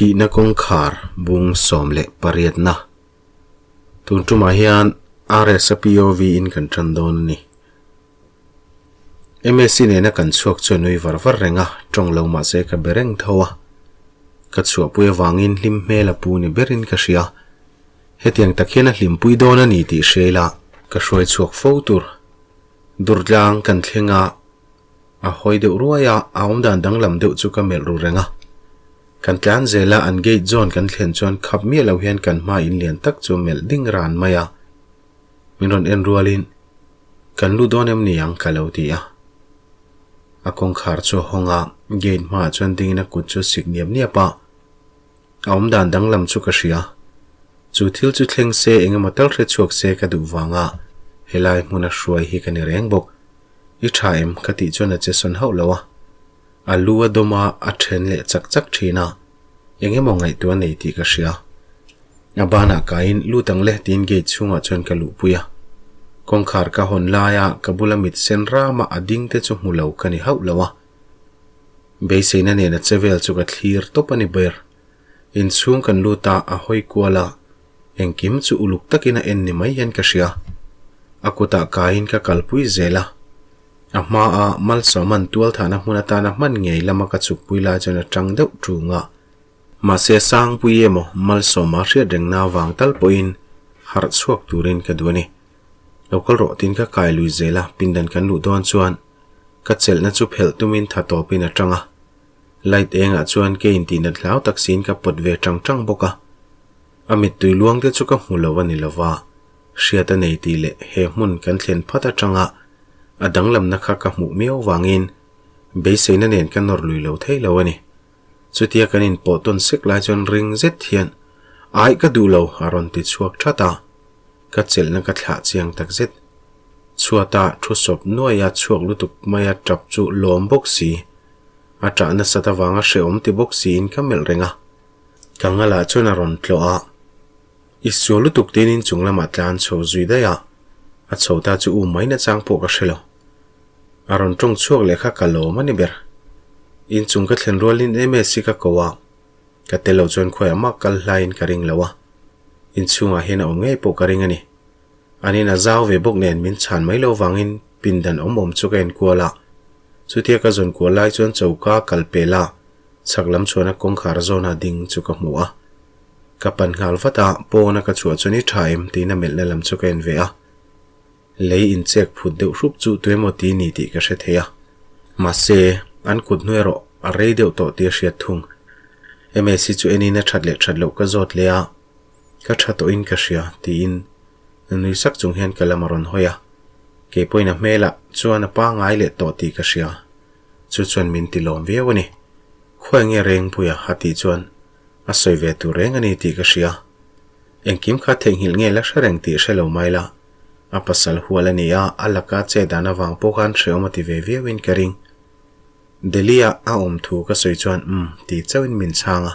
Thihna kawngkhar bung 18 na. Tun tumah hian RS a POV in kan tan dawn a ni. MSc nena kan chhuak chu a nui var var reng a, tawng lo mahse ka be reng tho a. Ka chhuahpui avangin hlim hmel a pu ni berin ka hria. Hetiang tak hian a hlimpui dawn a ni tih hria ila ka hruai chhuak fo tur. Durtlang kan thleng a, a hawi deuh ruai a, a awmdan danglam deuh chu ka melh ru reng a. Kan tlan zel a, an gate zawn kan thlen chuan khap miah lo hian kan hma in lian tak chu melh ding ran mai a. Min rawn en rualin, Kan lu dawn em ni ang? ka lo ti a. A kawngkhar chu a hawng a, gate hmaah chuan dingin a kut chu a sik niap niap a. A awmdan danglam chu ka hria. Chu thil chu thleng se eng emaw tal hre chhuak se ka duh vanga helai hmuna hruai hi ka ni reng bawk. I tha em? ka tih chuan a che sawn hauh lo a. A lu a dawm a, a then leh chak chak thin a. Eng emaw ngaihtuah nei tih ka hria. A banah kaiin lut ang le tiin gate chhungah chuan ka luhpui a. Kawngkhar ka hawn laia ka bula mit sen rama a ding te chu hmu lo ka ni hauh lo a. Beiseina nen a che vel chu ka thlir tawp a ni ber. Inchhung kan lut a, a hawi kual a, engkim chu uluk takin a en ni mai hian ka hria. A kutah kaiin ka kalpui zel a. A hmaa Malsawman tualthahna hmun atana hman ngei lama ka chhukpui lai chuan a tang deuh ṭung a. Mahse Sangpui emaw Malsawma hriat rengna avang tal pawhin harh chhuak turin ka duh a ni. Lo kal rawh tiin ka kai lui zel a, pindan kan luh dawn chuan Ka chelhna chu phelh tumin tha tawpin a tang a. Light engah chuan ke intihnat hlau tak siin ka pawt ve tang tang bawk a. A mittui luang te chu ka hmu lo a ni lova, hriat a nei tih leh he hmun kan thlen phat atanga a danglamna kha ka hmuh miau vangin beiseina nen ka nawr lui lo thei lo a ni. Chutia kan inpawh tawn sek lai chuan ring zet hian, Aih ka duh lo a rawn ti chhuak that a. Ka chelhna ka thlah chiang tak zet. Chhuata thu sawp nuaia chhuak lutuk maia tap chu lawm bawk si. A tah nasat avanga hrehawm ti bawk siin ka melh reng a. Ka ngalah chuan a rawn tlawh a. I sual lutuk tiin inchung lamah tlan chho zui daih a. A chho ta chu u mai nachang pawh ka hre lo. A rawn tawng chhuak leh kha ka lawm a ni ber. Inchung ka thlen rualin MS hi ka ko a. Ka tel lo chuan khawiah mah kal hlaiin ka ring lo a, inchhungah hian a awm ngei pawh ka ring a ni. An in a zau ve bawk nen min chhan mai lo vangin pindan awm awm chu ka enkual a. Chutia ka zawn kual lai chuan choka kal pel a, chhak lam chhuahna kawngkhar zawna ding chu ka hmu a. Ka pan nghal vat a, pawna ka chhuah chuan i tha em tiin a melhna lam chu ka en ve a. Lei inchek phut deuh hrup chu tuemaw ti ni tih ka hre thei a. Mahse, an kut hnu erawh a rei deuh tawh tih a hriat thung. MSc chu enin a that leh that loh ka zawt leh a, ka tha tawhin ka hria tiin nui sak chung hian ka lam a rawn hawi a. Kei pawhin a hmelah chuan a pangai leh tawh tih ka hria. Chu chuan min ti lawm viau a ni. Khuai nge Rengpuia a tih chuan a sawi ve tur reng a ni tih ka hria. Engkim kha theihnghilh nge la hre reng tih hre lo mai la. A pasal hual a ni a, a laka che dan avang pawh khan hreawm a ti ve viauin ka ring. Delhi-a a awm thu ka sawi chuan umm ti chauhin min chhang a.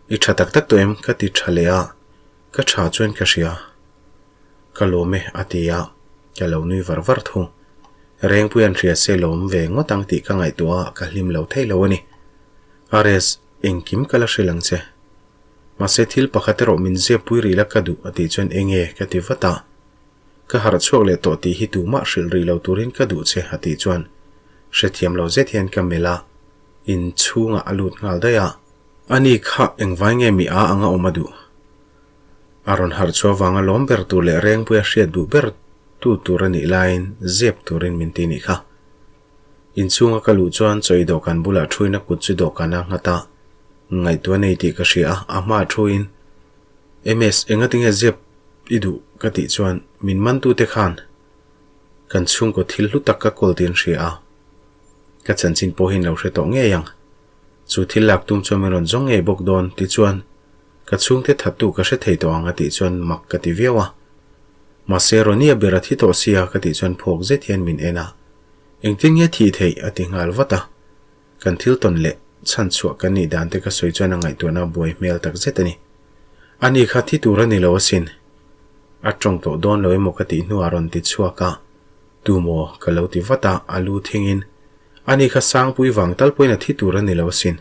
I tha tak tak tawh em? ka ti tha leh a, ka tha chuan ka hria. Ka lawm e a ti a, ka lo nui var var thung. Rengpui an hria se lawm ve ngawt ang tih ka ngaihtuah a, ka hlim lo thei lo a ni. RS, engkim ka la hrilh ang che. Mahse thil pakhat erawh min ziak pui rih la ka duh a tih chuan eng nge ka ti vat a. Ka harh chhuak leh tawh tih hi tumah hrilh rih lo turin ka duh che a tih chuan hrethiam lo zet hian ka melh a, in chhungah a lut nghal daih a. Ani kha engvai nge mi a anga awm a duh? A rawn harh chhuah vanga lawm ber tur leh rengpuia hriat duh ber tu tur a nih laiin zep turin min ti nih kha. Inchhunga ka luh chuan chawi dawhkan bulah thuin a kut chu dawhkan a nghat a, ngaihtuah nei tih ka hria a, a hmaah thuin, MS, engatinge zep i duh? ka tih chuan min mantute khan kan chhungkaw thil hlu tak ka kawl tiin hria a, ka chanchin pawhin lo hre tawh ngei ang. Chu thil lak tum chuan min rawn zawng ngei bawk dawn tichuan ka chhungte thattu ka hre thei tawh ang a tih chuan mak ka ti viau a. Mahse Ronnie a ber a thi tawh sia ka tih chuan phawk zet hian min en a. Engtin nge thih theih a ti nghal vat a. Kan thil tawn leh chhan chhuah kan nih dan te ka sawi chuan a ngaihtuahna a buai hmel tak zet a ni. Ani kha thi tur a ni lo asin. A tawng tawh dawn lo emaw ka tih hnuah rawn ti chhuak a. Tu maw ka lo ti vat a, a lu thingin. Ani kha Sangpui vang tal pawhin a thi tur a ni lo asin.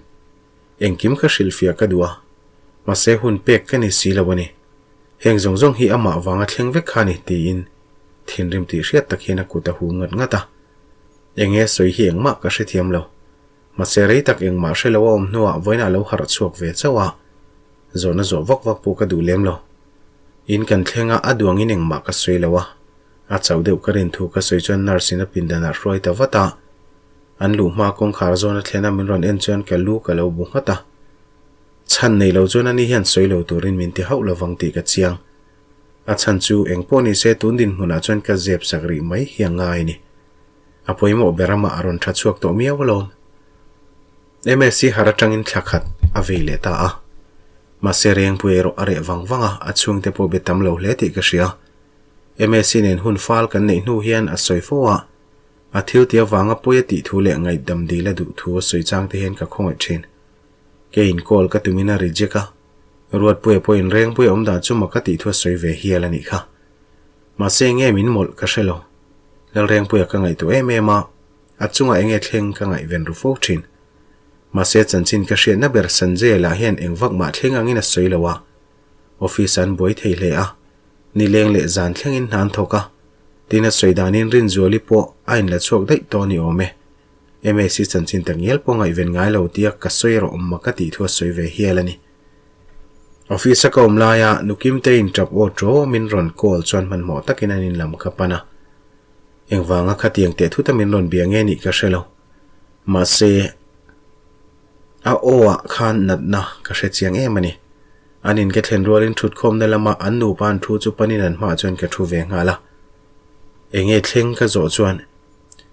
Engkim kha hrilhfiah ka duh a, mahse hun pek ka ni si lo a ni. Heng zawng zawng hi amah vanga thleng vek kha a ni tiin thinrim tih hriat tak hian a kut a hum ngat ngat a. Enge sawi hi engmah ka hrethiam lo. Mahse rei tak engmah hre lo a awm hnuah vawiinah a lo harh chhuak ve chauh a, zawhna zawh vak vak pawh ka duh lem lo. In kan thleng a, a duangin engmah ka sawi lo a. A chauh deuh ka rin thu ka sawi chuan nurse in a pindanah hruai ta vat a. An luh hma kawngkhar zawn a thlen a min rawn en chuan ka lu ka lo bu nghat a. Chhan nei lo chuan ani hian sawi lo turin min ti hauh lovang tih ka chiang. A chhan chu eng pawh ni se tun dinhmunah chuan ka zep sak rih mai hi a ngai a ni. A pawimawh ber amah a rawn tha chhuak tawh miau alawm. MSc har atangin thla khat a vei leh ta a. Mahse Rengpui erawh a reh vang vang a, a chhungte pawh be tam lo hle tih ka hria. MSc nen hun fal kan neih hnu hian a sawi fo a, a thil ti avanga pawi a tih thu leh ngaihdam dil a duh thu a sawi chang te hian ka khawngaih thin. Keiin call ka tumin a reject a, Ruatpuia pawhin Rengpuia awm dan chu mak a tih thu a sawi ve hial a nih kha. Mahse enge min mawlh ka hre lo. Lalrengpuia ka ngaihtuah em em a, a chungah enge thleng ka ngaihven ru fo thin. Mahse chanchin ka hriatna ber Sanjay lah hian eng vak mah thleng angin a sawi lo a, office an buai thei hle a, nileng leh zan thlengin hna an thawk a, tin a sawi danin Rinzuali pawh a inla chhuak daih tawh a ni awm e. MAC chanchin tak ngial pawh ngaihven ngai lo tia ka sawi erawh awm mak a tih thu a sawi ve hial a ni. Office a ka awm laia nu Kimteiin tap aw ṭaw min rawn call chuan hmanhmawh takin an inlam ka pan a. Engvanga khatiang teh thuta min rawn bia nge nih ka hre lo. Mahse, a aw ah khan natna ka hre chiang em a ni. An in ka thlen rualin thutkhawmna lama an nupa an thu chu panin an hmaah chuan ka thu ve nghal a. Enge thleng ka zawh chuan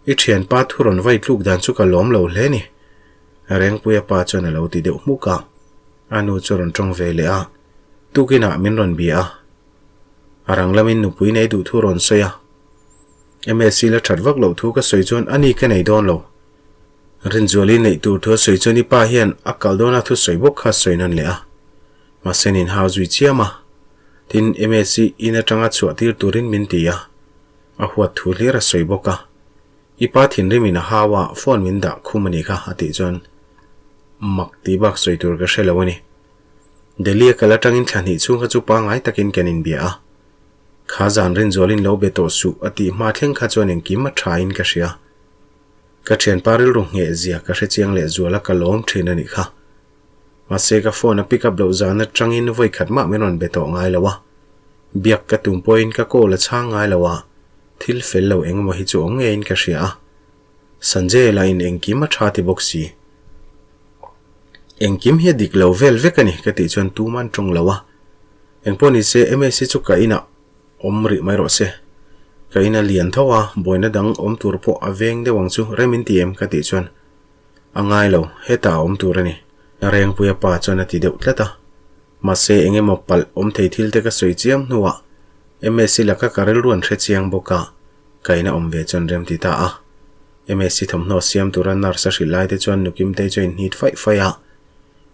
I thianpa thu rawn vai tluk dan chu ka lawm lo hle ni. Rengpuia pa chuan a lo ti deuh hmuk a. A nu chu a rawn tawng ve leh a, tukinah min rawn bia a. A rang lamin nupui nei duh thu rawn sawi a. MSc la that vak loh thu ka sawi chuan a ni ka nei dawn lo. Rinzuali neih tur thu a sawi chuan i pa hian a kal dawna thu sawi bawk kha a sawi nawn leh a. Mahse nin hau zui chiam a. Tin, MSc in atanga chhuah tir turin min ti a. A huat thu hlir a sawi bawk a. I pa thinrimin a hau a, phone min dah khum a nih kha a tih chuan mak tih bak sawi tur ka hre lo a ni. Delhi a kal atangin thla hnih chhung kha chu pangngai takin kan inbia a. Kha zan Rinzualin lo be tawh suh a tih hma thleng kha chuan engkim a tha in ka hria. Ka thianpa rilru ngheh zia ka hre chiang leh zual a ka lawm thin a nih kha. Mahse ka phone a pick up loh zan atangin vawi khat mah min rawn be tawh ngai lo a. Biak ka tum pawhin ka call a chhang ngai lo a, thil fel lo engemaw hi chu awm ngeiin ka hria a. Sanjay lah in engkim a tha ti bawk si. Engkim hi a dik lo vel vek a ni ka tih chuan tuman tawng lo a. Engpawh ni se MSc chu ka inah awm rih mai rawh se. Ka in a lian tho a, buaina dang awm tur pawh a veng deuh ang chu rem in ti em ka tih chuan a ngai lo, hetah a awm tur a ni. Rengpuia pa chuan a ti deuh tlat a. Mahse eng emaw palh awm thei thil te ka sawi chiam hnuah MSc laka ka rilru an hre chiang bawk a, ka in a awm ve chuan rem ti ta a. MSc thawmhnaw siam tura nurse a hrilh lai te chuan Nukimtei chu a inhnit faih faih a.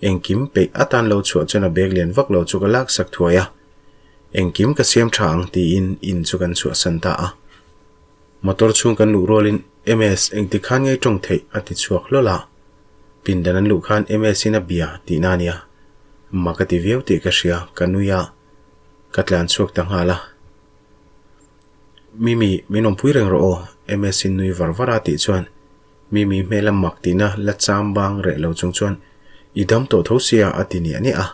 Engkim peih atan lo chhuah chuan a bag lian vak lo chu ka lak sak thuai a. Engkim ka siam tha ang tiin in chu kan chhuahsan ta a. Motor chhung kan luh rualin MS engti khan ngei tawng theih a ti chhuak hlawl a. Pindan an luh khan MS in a bia tihna a nia. Mak a ti viau tih ka hria, ka nui a, ka tlan chhuak ta nghal a. Mimi, min awmpui reng rawh aw, MS in nui var var a tih chuan Mimi hmel a mak tihna la cham bang reh lo chung chuan i dam tawh tho sia a ti niah niah a.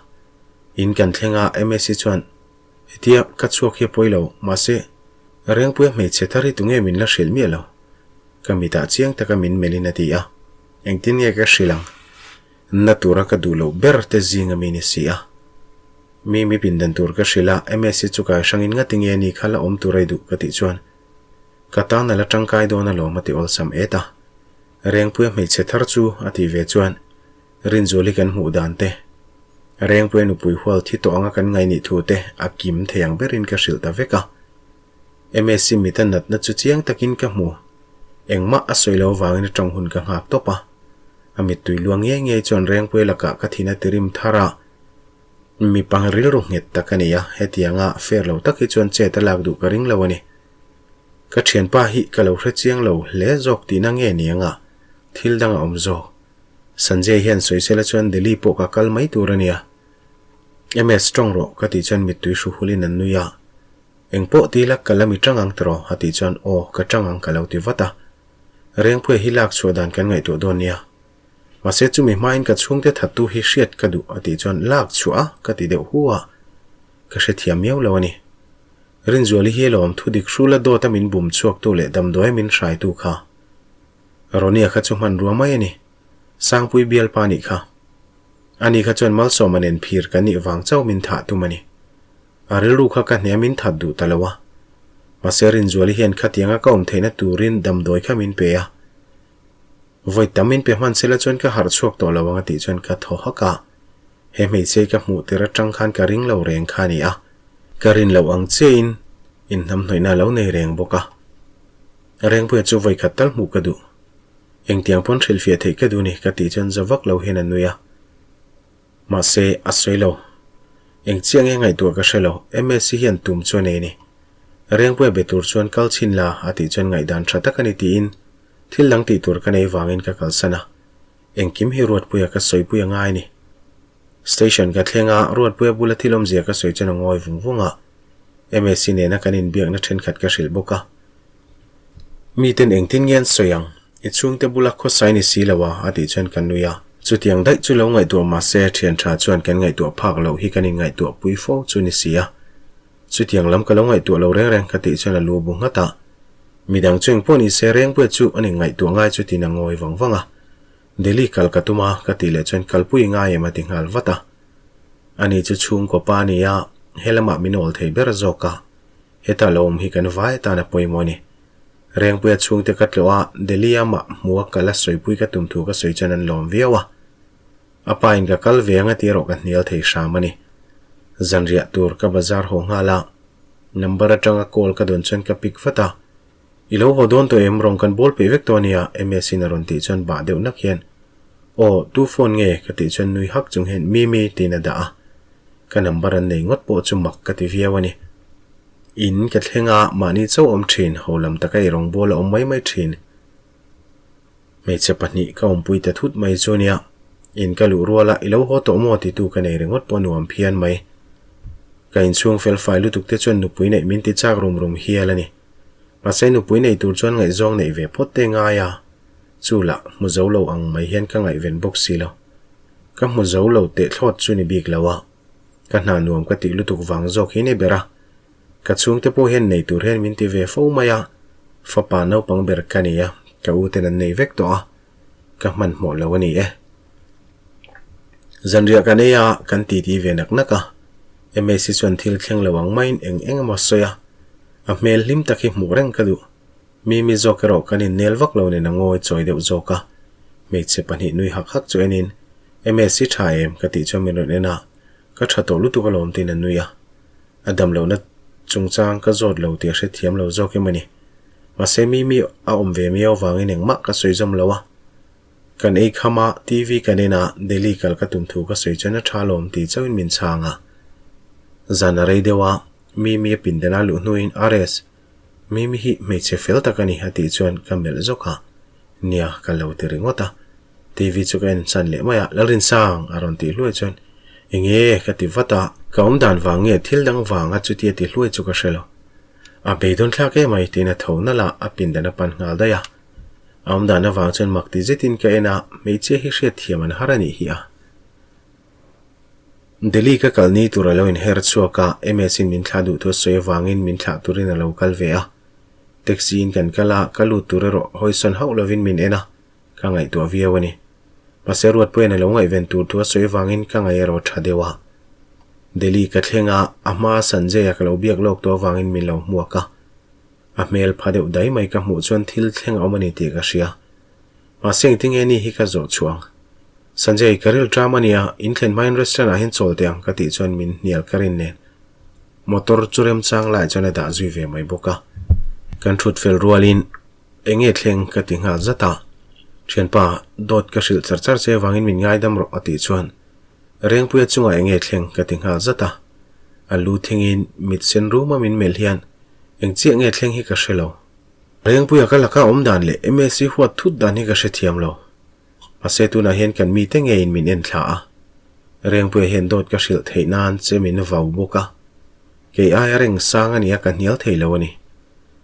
In kan thleng a, MS chuan hetia ka chhuak hi a pawi lo, mahse Rengpuia hmeichhe thar hi tunge min la hrilh miah lo? Ka mitah chiang taka min melhin a ti a, engtin nge ka hrilh ang? Na tura ka duh loh ber te zing a mi ni si a. Mimi pindan tur ka hrilh a, MS chu kai hrangin ngati nge ni kha la awm tur a i duh ka tih chuan Ka tan a la tangkai dawn alawm a ti awlsam et a. Rengpuia hmeichhe thar chu a tih ve chuan Rinzuali kan hmuh dan te, Rengpuia nupui hual thi tawh anga kan ngaihnih thu te a kim thei ang berin ka hrilh ta vek a. MSc mita natna chu chiang takin ka hmu. Engmah a sawi lo avangin a tawng hun ka nghak tawp a. A mittui luang ngei ngei chuan Rengpuia lakah ka thin a ti rim thar a. Mipa rilru nghet tak a ni a, hetianga fair lo tak hi chuan chet a lak duh ka ring lo a ni. Ka thianpa hi ka lo hre chiang lo hle zawk tihna nge ni anga thil dang a awm zawk. Sanjay hian sawisela chuan Delhi pawh ka kal mai tur a nia. MS tawng rawh ka tih chuan mittui hru hulin an nui a. Eng pawh ti la ka la mi tang ang tiraw a tih chuan aw ka tang ang ka lo ti vat a. Rengpuia hi lak chhuah dan kan ngaihtuah dawn nia. Mahse chumi hmain ka chhungte thattu hi hriat ka duh a tih chuan lak chhuah a ka ti deuh hu a. Ka hrethiam miau lo a ni. Rinzuali hi lawm thu dik hrula dawta min bum chhuaktu leh damdawi min hraitu kha. Ronia kha chu hmanrua mai a ni. Sangpui bialpa nih kha. Ani kha chuan Malsawma nen phir kan nih vang chauh min thah tum a ni. A rilru kha ka hne min that duh ta lo a. Mahse Rinzuali hian khatianga ka awm theihna turin damdawi kha min pe a. Vawi tam min pe hman sela chuan ka harh chhuak tawh lo ang a tih chuan ka thaw hak a. He hmeichhia ka hmuh tir atang khan ka ring lo reng kha a ni a. Ka rin loh ang chiahin inhnamhnawihna a lo nei reng bawk a. Rengpuia chu vawi khat tal hmuh ka duh. Engtiang pawn hrilhfiah theih ka duh ni ka tih chuan za vak lo hian a nui a. Mahse, a sawi lo. Eng chiah nge ngaihtuah ka hre lo, MSC hian tum chu a nei a ni. Rengpuia be tur chuan kal chhin la a tih chuan ngaihdan tha tak a ni tiin thil dang tih tur ka nei vangin ka kalsan a. Engkim hi Ruatpuia ka sawipui a ngai a ni. Station ka thleng a, Ruatpuia bula thil awmzia ka sawi chuan a ngawi vung vung a. MSC nena kan inbiakna thenkhat ka hrilh bawk a. Miten engtin nge an sawi ang? I chhungte bula khawsai ni si lo a, a tih chuan ka nui a. Chutiang daih chu lo ngaihtuah mahse thian tha chuan kan ngaihtuah phak loh hi kan inngaihtuah pui fo chu ni si a. Chutiang lam ka lo ngaihtuah lo reng reng ka tih chuan a lu bu nghat a. Midang chu engpawh ni se Rengpuia chu an inngaihtuah ngai chu tiin a ngawi vang vang a. Delhi kal ka tum a, ka tih leh chuan kalpui ngai em a ti nghal vat a. Ani chu chhungkaw pa a ni a, he lamah min awl thei ber zawk a. Heta lo awm hi kan vai atan a pawimawh a ni. Rengpuia chhungte ka tlawh a, Delhi a mah hmu a kal a sawipui ka tum thu ka sawi chuan an lawm viau a. A pa in ka kal ve ang a ti erawh ka hnial thei hram a ni. Zanriah tur ka bazar haw nghal a, number atanga call ka dawn chuan ka pick vat a. I lo haw dawn tawh em? Rawng kan bawl peih vek tawh a nia, MS in a rawn tih chuan bah deuh nak hian, Aw, tu phone nge? ka tih chuan nui hak chung hian Mimi tiin a dah a. Ka number an nei ngawt pawh chu mak ka ti viau a ni. In ka thleng a, mahni chauh awm thin, ho lam taka i rawngbawl a awm mai mai thin. Hmeichhe pahnih ka awmpui ta thut mai chu nia, in ka luh rual a, i lo haw tawh maw titu ka nei ringawt pawh nuam phian mai. Ka inchhung fel fai lutuk te chuan nupui neih min ti chak rum rum hial a ni. Mahse nupui nei tur chuan ngaihzawng neih ve phawt te ngai a, chu lah hmu zo lo ang mai hian ka ngaihven bawk si lo. Ka hmu zo lo teh thlawt chu ni bik lo a, ka hna nuam ka tih lutuk vang zawk hi ni ber a. Ka chhungte pawh hian nei tur hian min ti ve fo mai a, fapa naupang ber ka ni a, ka u ten an nei vek tawh a, ka hmanhmawh lo a ni e. Zanriah kan ei a, kan titi ve nak nak a, Msi chuan thil thleng lo ang maiin eng eng emaw a sawi a, a hmel hlim tak hi hmuh reng ka duh. Mimi zawk erawh kan innel vak lo nen a ngawi chawi deuh zawk a, hmeichhe pahnih nui hak hak chu enin, Msi tha em? ka tih chuan min rawn en a, ka tha tawh lutuk alawm tiin a nui a. A dam lohna chungchang ka zawt lo tih a hrethiam lo zawk em a ni. Mahse Mimi a awm ve miau avangin engmah ka sawi zawm lo a. Kan ei kham a, TV kan en a, Delhi kal ka tum thu ka sawi chuan a tha alawm tih chauhin min chhang a. Zan a rei deuh a, Mimi a pindan a luh hnuin RS, Mimi hi hmeichhe fel tak a ni a tih chuan ka melh zawk a, nia ka lo ti ringawt a. TV chu ka en chan leh mai a, Lalrinsang a rawn tih hluai chuan enge ka ti vat a, ka awm dan vang nge thil dang vanga chutia ti hluai chu ka hre lo. A beidawn thlak emai tiin a tho nalh a, a pindan a pan nghal daih a. A awm dan avang chuan mak ti zetin ka en a, hmeichhia hi hriat thiam an har a nih hi a. Delhi ka kal ni tur a lo inher chhuak a, MS in min thlah duh thu a sawi avangin min thlah turin a lo kal ve a. Taxi in kan kal a, ka lut tur erawh hawisawn hauh lovin min en a, ka ngaihtuah viau a ni. Mahse Ruatpuia'n a lo ngaihven tur thu a sawi avangin ka ngaih erawh tha deuh a. Delhi ka thleng a, a hmaa Sanjay-a ka lo biak lawk tawh avangin min lo hmuak a. A hmel pha deuh dai mai ka hmuh chuan thil thleng a awm a ni tih ka hria. Mahse engtinge ni hi ka zawh chhuah ang? Sanjay, ka ril ṭam a nia, in thlen hmain restaurant ah hian chawl teh ang ka tih chuan min hnial ka rin nen. Motor chu remchang laiah chuan a dah zui ve mai bawk a. Kan ṭhut fel rualin enge thleng ka ti nghal zat a. Ṭhianpa, dawt ka hrilh char char che avangin min ngaidam rawh a tih chuan Rengpuia chungah enge thleng ka ti nghal zat a. A lu thingin mit sen ruma min melh hian eng chiah nge thleng hi ka hre lo. Rengpuia ka laka awm dan leh MSc huat thut dan hi ka hrethiam lo. Mahse tunah hian kan mite ngeiin min en thla a. Rengpuia hian dawt ka hrilh theih nan che min vau bawk a. Kei aia reng sang a nia ka hnial thei lo a ni.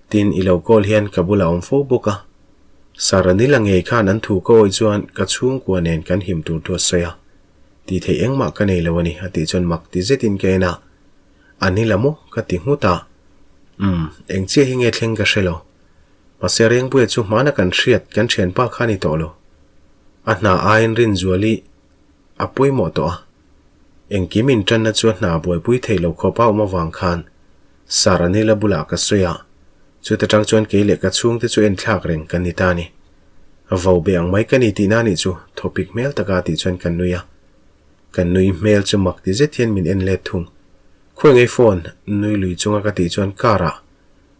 Tin, i lo call hian ka bulah awm fo bawk a. Saranila ngei khan an thu ka awih chuan ka chhungkua nen kan him tur thu a sawi a. Tih theih engmah ka nei lo a ni a tih chuan mak ti zetin ka en a. A ni la maw? ka ti nghut a. Umm, eng chiah hi nge thleng ka hre lo. Mahse Rengpuia chu hmana kan hriat kan thianpa kha a ni tawh lo. A hna aiin Rinzuali a pawimawh tawh a. Engkim intanna chu a hna buaipui thei lo khawp a awm avang khan Sir Anila bulah ka sawi a, chuta tang chuan kei leh ka chhungte chu enthlak reng kan ni ta a ni. Vo be ang mai ka ni tihna anih chu thawpik hmel taka tih chuan kan nui a. Kan nui hmel chu mak ti zet hian min en let thung. Khawi ngei phone nui lui chunga ka tih chuan car ah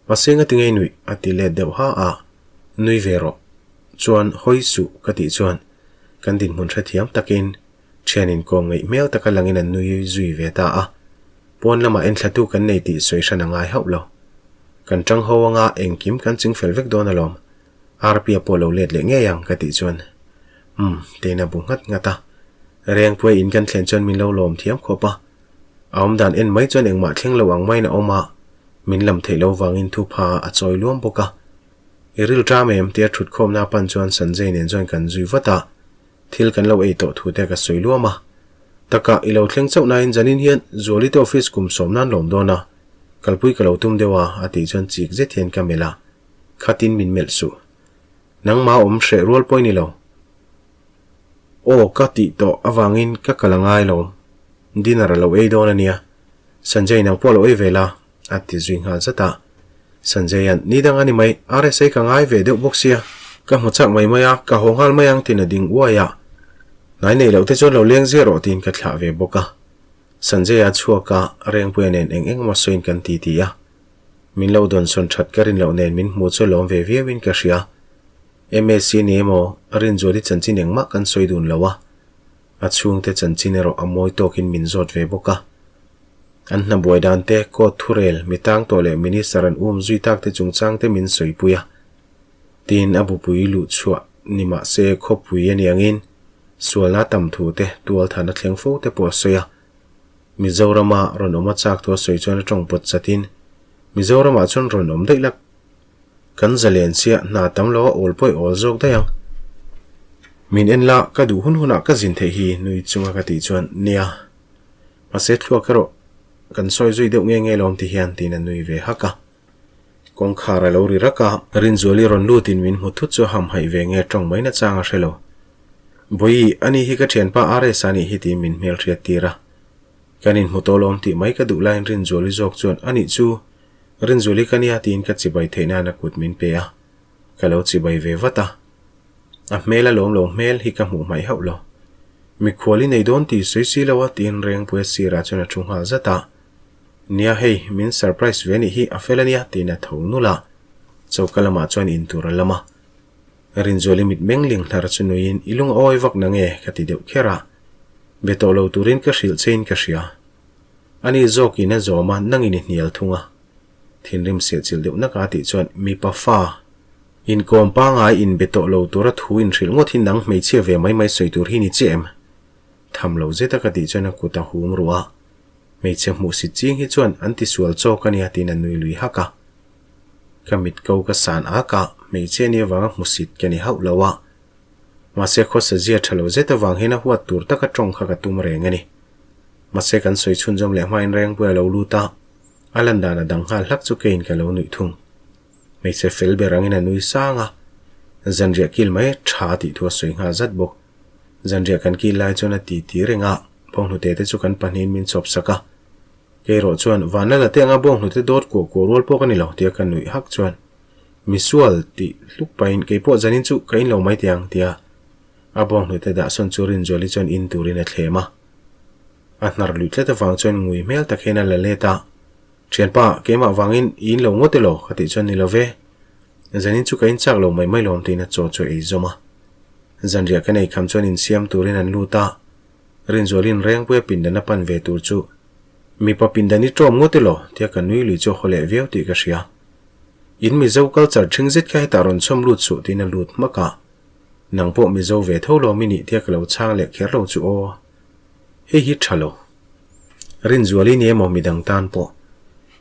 Mahse nga ti ngei nuih a ti let deuh ha a, nui ve rawh. Chuan hawi suh ka tih chuan kan dinhmun hrethiam takin thian inkawm ngaih hmel taka langin an nui zui ve ta a. Pawn lamah enthlatu kan nei tih sawi hran a ngai hauh lo. Kan tang ho anga engkim kan ching fel vek dawn alawm. Arpia pawh lo let leh ngei ang ka tih chuan umm tiin a bu nghat nghat a. Rengpuia in kan thlen chuan min lo lawm thiam khawp a. A awmdan en mai chuan engmah thleng lo ang maiin a awm a, min lam theih lo vangin thupha a chawi luam bawk a. I ril ṭam em? tia ṭhutkhawmna a pan chuan Sanjay nen chuan kan zui vat a, thil kan lo ei tawh thu te ka sawi luam a. Takah i lo thleng chauh nain zanin hian Zuali te office kum sawm nan lawm dawn a, kalpui ka lo tum deuh a, a tih chuan chik zet hian ka melh a, khatin min melh suh. Nangmah awm hreh rual pawh i ni lo. Aw ka tih tawh avangin ka kal a ngai lo, dinner a lo ei dawn a nia, Sanjay nang pawh a lo ei ve la, a ti zui nghal zat a. Sanjay-a'n, Ni dang a ni mai, RSA ka ngai ve deuh bawk sia, ka hmu chak mai mai a, ka haw nghal mai ang tiin a ding uai a. Hnai nei loh te chuan lo leng ziah rawh tiin ka thlah ve bawk a. Sanjay-a chhuak a, Rengpuia nen eng eng emaw sawiin kan ti ti a. Min lo dawnsawn that ka rin loh nen min hmu chu lawm ve viauin ka hria. Msc ni emaw, Rinzuali chanchin engmah kan sawi dun lo a, a chhungte chanchin erawh a mawi tawkin min zawt ve bawk a. An hna buai dan te, court thurel, mi tang tawh leh minister an um zui tak te chungchang te min sawipui a. Tin, a bupui luh chhuah ni mah se khawpui a niangin sualna tam thu te, tualthan a thleng fo te pawh a sawi a. Mizorama rawn awm a chak thu a sawi chuan a tawng pawt chatin, Mizoramah chuan rawn awm daih lak. Kan zalen chiah hna tam lo a awl pawih awl zawk daih ang. Min en la, ka duh hun hunah ka zin theih hi nui chunga ka tih chuan, Nia. Mahse thluak erawh kan sawi zui deuh nge nge lawm ti hian tiin a nui ve hak a. Kawngkhar a lo ri rak a, Rinzuali rawn lutin min hmu thut chu a hamhaih ve nge tawng mai nachang a hre lo. Bawihi, ani hi ka thianpa RS a nih hi tiin min hmelhriat tir a. Kan inhmu tawh lawm tih mai ka duh laiin Rinzuali zawk chuan, Anih chu, Rinzuali ka nia tiin ka chibai theih nan a kut min pe a, ka lo chibai ve vat a. A hmel a lawm lo hmel hi ka hmuh hmaih hauh lo. Mikhual i nei dawn tih sawi si lo a tiin Rengpuia sirah chuan a thu nghal zat a. Nia hei, min surprise ve nih hi a fel a nia tiin a tho nulh a. Choka lamah chuan in tur a lam a. Rinzuali mit meng ling hlar chu nuiin i lung a awi vak na nge ka ti deuh kher a. Be tawh lo turin ka hrilh chein ka hria. Ani zawkin a zawm a, nangin i hnial thung a. Thinrim sehchilh deuh naka a tih chuan, Mipa fa, inkawm pangai inbe tawh lo tura thu inhrilh ngawt hi nang hmeichhia ve mai mai sawi tur hi ni chiah em? Tham lo zeta ka tih chuan a kut a hum ruh a. Hmeichhe hmuhsit ching hi chuan an tisual chawk a nia tiin a nui lui hak a. Ka mit ko ka san ak a, hmeichhia ni avanga hmusit ka ni hauh lo a. Mahse khawsa zia tha lo zet avang hian a huat tur taka tawng kha ka tum reng a ni. Mahse kan sawi chhunzawm leh hmain Rengpuia a lo lut a, a lan dan a dang nghal hlak chu keiin ka lo nuih thung. Hmeichhe fel ber angin a nui sang a, zanriah kil mai tha tih thu a sawi nghal zat bawk. Zanriah kan kil lai chuan a ti ti reng a, bawnghnute te chu kan pahnihin min chawp sak a. Keirawh chuan, Vanlala te anga bawnghnute dawt kuah kuah rual pawh ka ni lo tia ka nuih hak chuan, Misual tih hluk pahin keipawh zanin chu ka in lo mai teh ang tia a bawnghnute dah sawn chu Rinzuali chuan in turin a thlem a. A hnar luih tlat avang chuan ngui hmel tak hian a la let a, Thianpa, keimah vangin i in lo ngawt elaw? ka tih chuan ni lo ve. Zanin chu ka in chak lo mai mai lawm tiin a chaw chu a ei zawm a. Zanriah ka nei kham chuan insiam turin an lut a, Rinzualin Rengpuia pindan a pan ve tur chu, Mipa pindan i ṭawm ngawt elaw? tia ka nui lui chu a haw leh viau tih ka hria. In Mizo culture ṭhing zet kha hetah rawn chhawm lut suh tiin a lut hmak a. Nang pawh Mizo ve tho lawm i nih tia ka lo chhang leh kher lo chu aw. Hei hi tha lo. Rinzuali ni emaw midang tan pawh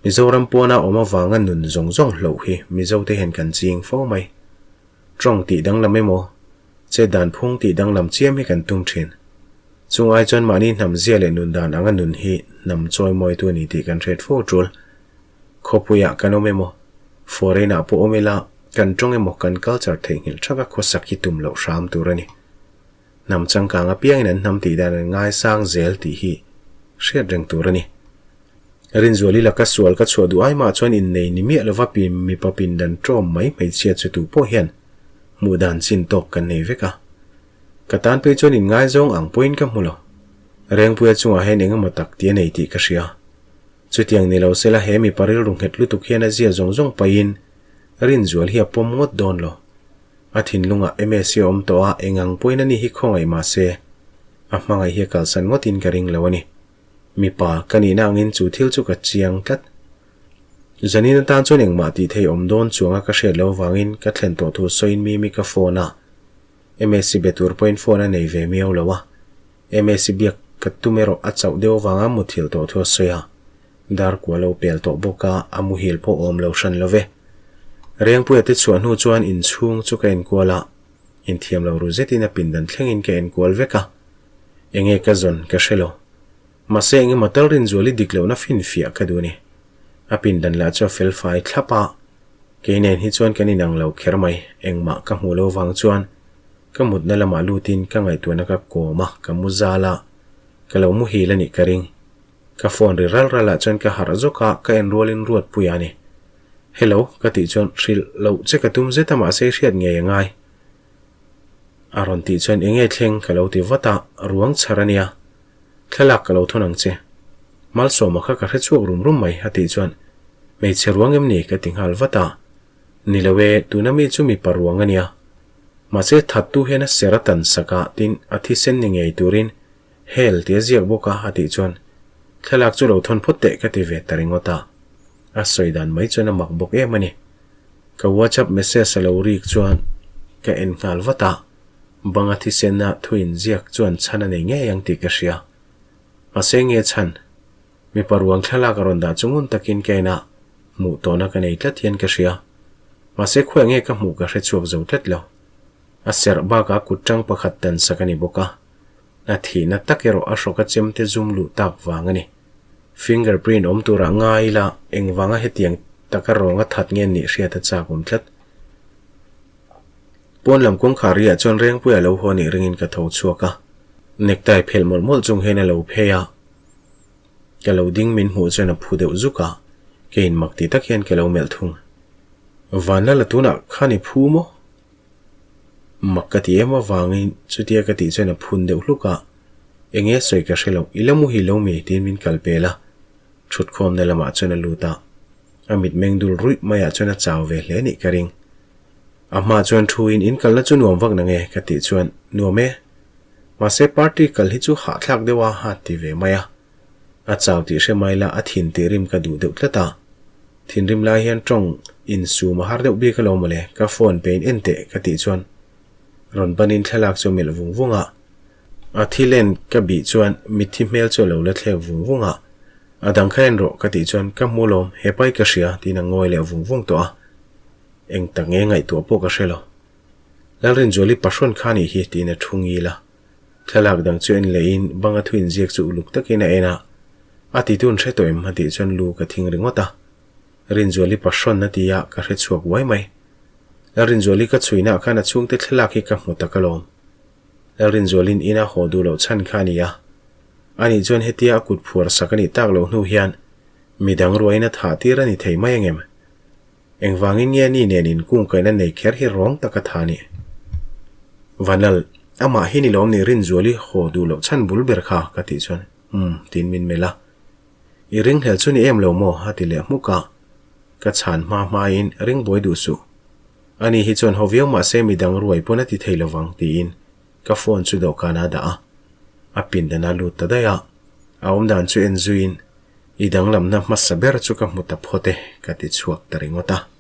Mizoram pawna awm avanga nun zawng zawng hloh hi Mizote hian kan ching fo mai. Tawng tih danglam emaw, chet dan phung tih danglam chiam hi kan tum thin. Chung ai chuan mahni hnam zia leh nun dan anga nun hi hnam chawimawitu a ni tih kan hriat fo tul. Khawpuiah kan awm emaw, foreign ah pawh awm ila, kan tawng emaw kan culture theihnghilh thaka khawsak hi tum loh hram tur a ni. Hnam changkang apiangin an hnam tih dan an ngaisang zel tih hi hriat reng tur a ni. Rinzuali laka sual ka chhuah duh ai mah chuan innei ni miah lova pi mipa pindan ṭawm mai hmeichhia chu tu pawh hian hmuh dan chin tawk kan nei vek a. Ka tan phei chuan inngaizawng ang pawhin ka hmu lo. Rengpuia chungah hian eng emaw tak tih a nei tih ka hria. Chutiang ni lo sela he mipa rilru nghet lutuk hian a zia zawng zawng pahin Rinzual hi a pawm ngawt dawn lo. A thinlungah Msi a awm tawh a, eng ang pawhin ani hi khawngaih mah se, a hmangaih hi a kalsan ngawtin ka ring lo a ni. Mipa ka nihna angin chu thil chu ka chiang tlat. Zanin atan chuan engmah tih thei awm dawn chuanga ka hriat loh avangin ka thlen tawh thu sawiin Mimi ka phone a, Msi be tur pawhin phone a nei ve miau lo a. Msi biak ka tum erawh a chauh deuh avanga muthilh tawh thu a sawi a, dar kua lo pel tawh bawk a, a muhil pawh awm lo hran lo ve. Rengpuia te chhuah hnu chuan inchhung chu ka enkual a, inthiam lo ru zetin a pindan thlengin ka enkual vek a. Enge ka zawn ka hre lo. Mahse engemaw tal Rinzuali dik lohna finfiah ka duh a ni. A pindan lah chu a fel fai thlap a, kei nen hi chuan kan inang lo kher mai, engmah ka hmuh lo vang chuan ka mutna lamah lutin ka ngaihtuahna ka kawm a, ka mu zal a, ka lo muhil a nih ka ring. Ka phone ri ral ral ah chuan ka harh zawk a, ka en rualin Ruatpuia a ni. Hello, ka tih chuan hrilh loh che ka tum zet a mahse i hriat ngei a ngai. A rawn tih chuan enge thleng ka lo ti vat a, ruang chhar a nia. Thlalak ka lo thawn ang che. Malsawma kha ka hre chhuak rum rum mai a tih chuan hmeichhe ruang em ni ka ti nghal vat a. Ni lo e, tuna mi chu mipa ruang a nia. Mahse thattu hian a ser a tan sak a, tin a thisen ni ngei turin Hel tih a ziak bawk a a tih chuan thlalak chu lo thawn phawt teh ka ti ve ta ringawt a. A sawi dan mai chuan a mak bawk em a ni. Ka WhatsApp message a lo rik chuan ka en nghal vat a, banga thisena thu inziak chuan chhan a nei ngei ang tih ka hria. Mahse nge chhan? Mipa ruang thlalak a rawn dah chu ngun takin ka en a, hmuh tawhna ka nei tlat hian ka hria. Mahse khuai nge ka hmuh ka hre chhuak zo tlat lo. A serh bakah kut tang pakhat dan sak a ni bawk a. A thihna tak erawh a hrawk a chemte zum luh tak vang a ni. Finger print awm turah ngai ila engvanga hetiang taka rawng a that nge nih hriat a chak awm tlat. Pawn lam kawngkhar riah chuan Rengpuia lo haw nih ringin ka tho chhuak a. Necktie phelh mawlh mawlh chung hian a lo phei a. Ka lo ding min hmuh chuan a phu deuh zuk a, keiin mak ti tak hian ka lo melh thung. Vanlala tunah khan i phu maw? Mak ka ti em avangin chutia ka tih chuan a phun deuh hluk a, Enge sawi ka hre lo, i la muhil lo mi? tiin min kal pel a, thutkhawmna lamah chuan a lut a, a mitmeng dul ruih maiah chuan a chau ve hle nih ka ring. A hma chuan thuin in kalna chu nuam vak nange ka tih chuan nuam e, mahse party kal hi chu hahthlak deuh a a ti ve mai a, a chau tih hre mai la a thin tih rim ka duh deuh tlat a. Thinrim lai hian tawng insum a har deuh bik alo mawle, ka phone pe in en teh ka tih chuan rawn banin thlalak chu a melh vung vung a. A thil en ka bih chuan mitthi hmel chu a lo la thlek vung vung a, a dang kha en rawh ka tih chuan ka hmu lawm, he pai ka hria tiin a ngawi leh vung vung tawh a, eng tak nge ngaihtuah pawh ka hre lo. Lalrinzuali pahrawn kha nih hi tiin a thu ngil a. Thlalak dang chu en leh in banga thu inziak chu uluk takin a en a, a ti tun hre tawh em a tih chuan lu ka thing ringawt a. Rinzuali pahrawn a ti a, ka hre chhuak uai mai. Lalrinzuali ka chhuina ah khan a chhungte thlalak hi ka hmu tak alawm. Lalrinzualin ina haw duh loh chhan kha a ni a. Ani chuan hetia a kut phuar sak a nih tak loh hnu hian midang ruain a thah tir a ni thei mai angem? Engvangin nge ni nen inkungkaihna nei kher hi rawng taka tha ni? Vanlal, amah hi ni lawm ni Rinzuali haw duh loh chhan bul ber kha ka tih chuan umm tiin min melh a. I ringhlel chu ni em lo maw? a ti leh hmuk a. Ka chhan hma hmain ring buai duh suh. Ani hi chuan haw viau mah se midang ruai pawn a ti thei lovang tiin ka phone chu dawhkanah a dah a. A pindan a lut ta daih a. A awmdan chu en zuiin I danglamna hmasa ber chu ka hmu ta phawt e, ka ti chhuak ta ringawt a.